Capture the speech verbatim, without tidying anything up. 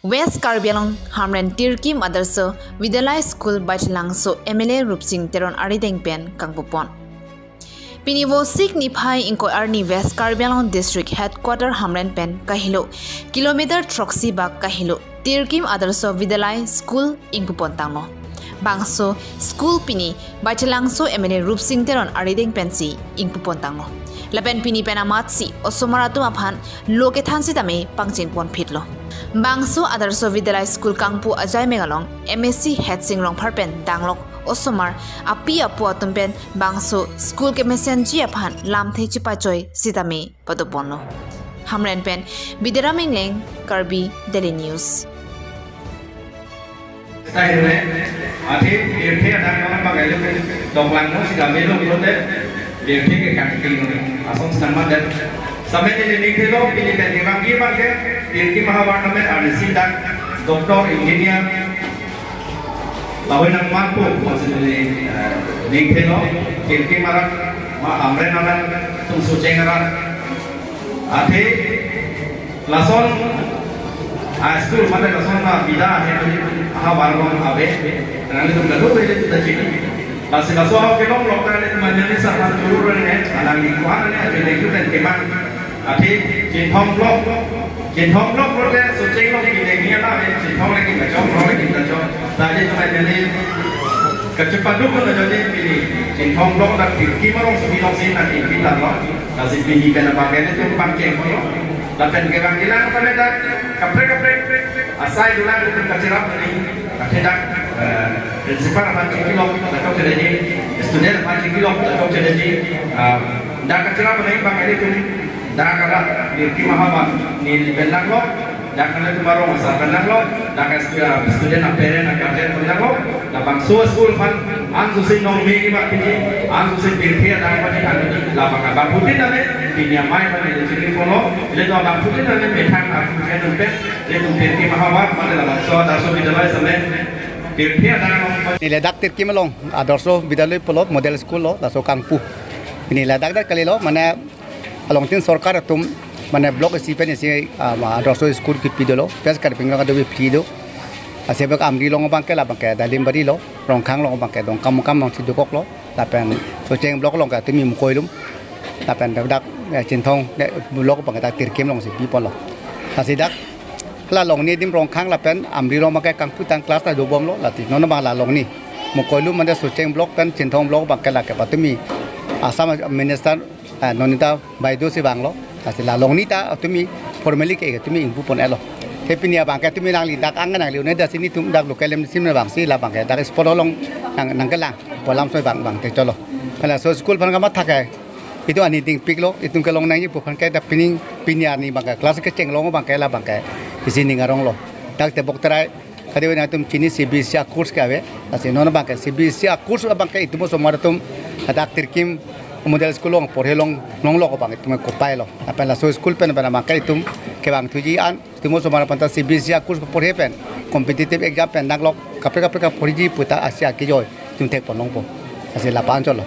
West Karbi Anglong Hamren Tirkim Adarsha Vidyalaya School Baithalangso M L A Rupsing Teron arideng pen kangpupon. Pini Vosik niphai ingkoi arni West Karbi Anglong District Headquarter Hamren pen kahelo kilometer throksi bak kahelo Tirkim Adarsha Vidyalaya School ingpupon tanglo. Bangso school pini Baithalangso M L A Rupsing Teron arideng pensi ingpupon tanglo. Lapen pini pen amatsi osomar atum aphan lo kethan sitame pangchengpon phitlo. Bangso Adarsha Vidyalaya School kangpu ajai meng along M A C Hetsing Rongphar pen danglok osomar api apo atum pen bangso school kemesenji aphan lamthe chepachoi sitame padoponlo. Hamren pen Bidaram Engleng, Karbi Daily News. Tahirme, athe, tirthe adang kono pakai lo, doklang mo si kami lo, lo te, tirthe ke kaki lo, asom senang mat dan. Sampai ini ning thelo, pini pen ni bang, ye bang ke, tirthe mahabar namen, ada si dak, doktor, engineer, lawan nang mampu, maksudnya, eh, ning thelo, tirthe marak, ma Hamren arat, tung Socheng arat, athe, lason, ah, school mate lason na bida ahe tu, aha barong ave, nanglitum kadokave ta chini. Lasi laso ahok kelong lok ta le manyani sarhan juru rene, alang ni kuan ne, ajo le kuan kemang. Athe, Chinthong block, Chinthong block lote, Socheng block kine ni ala ave, Chinthong le kin kachong, block le kin kachong. Tadi tu manyani, kachepaduk na jodi pini, Chinthong block dak tirthe marong sumi long si na tirthe ta lo. Lasi pini pen abang ke ilitum pangcheng kono. Lapen ke bang kelang kami dak kaprek kaprek asai dolang ilitum kacherap ni. Athe dak, eh, principal aphan chingkilok, dak chok chede ji, student aphan chingkilok, dak chok chede ji. Ah, dak kacherap ni bang ilitum dak kala tirthe mahabar ni pen danglok. Dak nanglitum arong asar pen danglok, dak stu-, student a-parent a-guardian pen danglok, labangso school aphan, ansusi nong me ki bak pini, ansusi tirthe adang pini, anu labang abang phutin name, pini amei pini le chingkilok, ilitum abang phutin name, methang aku kaya pen, ilitum tirthe mahabar, mate labangso Adarsha Vidyalaya samen, tirthe adang. Neli dak Tirkim along, Adarsha Vidyalaya pulo, model school lo, laso kangpu. Neli dak dak kalilo, mane alongtin sorkar atum, mane block isi pen isi, ah, ma Adarsha school kipi dolo, West Karbi Anglong kadokave phli do. Lasi bak Amri along abang ke labang ke Dalimbari lo, Rongkhang along abang ke Dongkamukam alongsi dokok lo, lapen Socheng block along ke tumi Mukoilum, lapen dak, eh, Chinthong, eh, block abang ke dak Tirkim alongsi pipon lo. Lasi dak, la along ni adim Rongkhang lapen Amri along abang ke kangpu tang class ta dobom lo, lasi non abang la along ni Mukoilum mane Socheng block pen Chinthong block abang ke lake patumi Assam Minister, eh, Nandita Baideo si vanglo. Lasi la along ni ta tumi formally ke tumi ingpupon-etlo. Te pini abang ke tumi nangli dak ang nangli un-e, lasi nelitum dak local M D C abang si labang ke dak spot along nang, nangkelang. Pu alam so bang bang te cholo. Hala so school aphan kamatha ke itum ani dingpiklo, itum kelong nangji pu aphan ke dak pini, pini arni abang ke class kecheng along abang ke labang ke isi ning arong lo. Dak Tebok Terai, kadokave nangtum chini C B S E a-course ke ave. Lasi non abang ke C B S E a-course abang ke itum osomar atum dak Tirkim model school along porhe long, longlok abang itum kopai lo. Lapen laso school pen pen abang ke itum kevang thuji an, itum osomar aphan ta C B S E a-course porhe pen competitive exam pen nanglok kaprek kaprek porhiji pu ta asa kejoi itum thekpon longpo. Lasi la-an cholo.